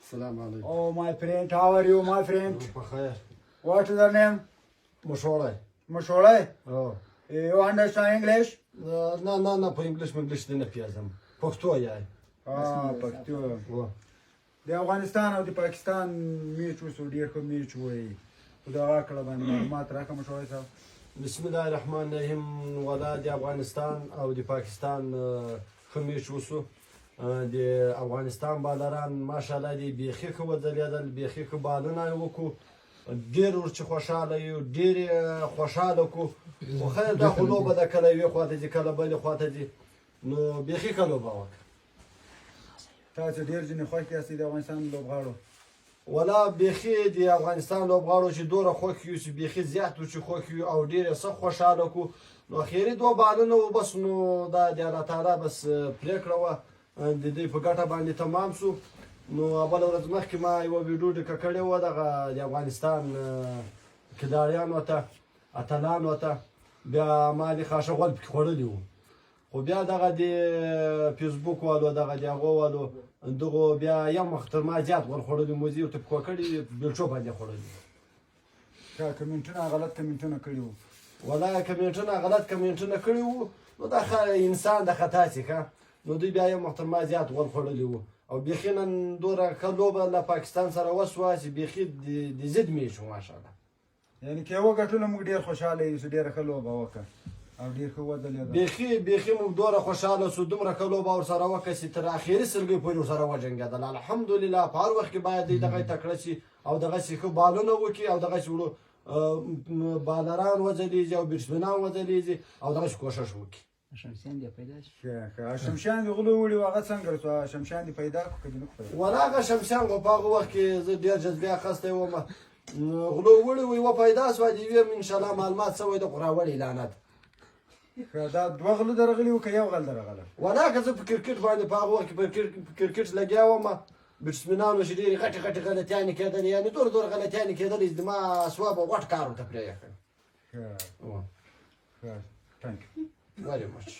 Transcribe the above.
السلام علیکم. Oh, my friend, how are you, my friend? په خیر. What is your name? مشوړی. مشوړی. او. You understand English? نه نه نه، په انګلیش منګلیش نه پیازم، پښتو یای. پښتو. و. د افغانستان او د پاکستان میچ وسو، ډیر ښه میچ وای، خو دغه کړه باندې معلومات راکړه مشوړی صاحب. بسم الله الرحمن الرحیم. ولا د افغانستان او د پاکستان ښه میچ وسو. د افغانستان بالران ماشاءالله دی، بیخي ښه وځلېدل، بیخي ښه بالونه یې وکړو. ډېر ورچې خوشحاله یو، ډېر یې خوشحاله کو. خو خیر، دا خو لوبه ده، کله یوې خواته ځي، کله بلې خواته ځي، نو بیخي ښه لوبه وکړه. تاسو ډیر ځینې خوښ یاستئ د افغانستان لوبغاړو؟ ولا بیخي د افغانستان لوبغاړو چې دوره خوښ یو، چې بیخي زیات و چې خوښ یو او ډېر یې سخت خوشحاله کو. نو اخري دوه بالونه و بس، نو دا د الله تعالی بس پرېکړه وه، د دوی په ګټه باندې تمام سو. نو بله ورځ مخکې ما یوه ویډیو ډکه کړې وه، دغه د افغانستان کلاړیانو ته، اتلانو ته، بیا ما د خاشه غول پکې خوړلي وو. خو بیا دغه د فیسبوک والو، دغه د هغو والو، دغو بیا یو مخ تر ما زیات غول خوړلي، موزي ورته پخوا کړي، بیلچو باندې خوړلي. ښه، کمنټونه، غلط کمنټونه کړي وو؟ ولا کمنټونه، غلط کمنټونه کړي وو. نو دا ښه انسان د خطا سي ښه. نو دوی بیا یو مخ تر ما زیات غول خوړلي وو او بیخي نن دوره ښه لوبه له پاکستان سره وسوه چې بیخي د ضد میچ و، ماشاءالله. یعنی که وګټلو موږ ډیر خوشحاله یو چې ډیره ښه لوبه وکړه او ډیر ښه وځلېده. بیخي بیخي موږ دوره خوشحاله سو، دومره ښه لوبه ورسره وکړه چې تر اخري سلګۍ پورې ورسره وجنګېدل. الحمدلله، په هر وخت کې باید دوی دغه تکړه سي او دغسې ښه بالونه وکړي او دغسې وړو بالران وځلېږي او بیټسمنان وځلېږي او دغسې کوښښ وکړي. شمسیان دې پیدا شي. ښه ښه، شمشان دې غلو وړي، هغه څنګه رسو؟ شمشان دې پیدا کړو که دې نه کړو پیدا؟ ولا هغه شمسیان خو په هغه وخت کې زه ډېر جذبې اخیستی وم، غلو وړي وو، یوه پیدا سوه، د یوې انشاءالله معلومات سوی ده، خو راوړي لعنت. ښه، دا دوه غله درغلي وو که یو غل درغله؟ ولا که زه په کرکټ باندې په هغه وخت کې په کرکټ لګیا وم، بیټسمنانو چې ډېرې غټې غټې غلطیانې کېدلې، یعنې دوره دوره غلطیانې کېدلې چې زما سوابه غټ کار ورته پرې ایښی. ښه. ښه، thank you. Very much.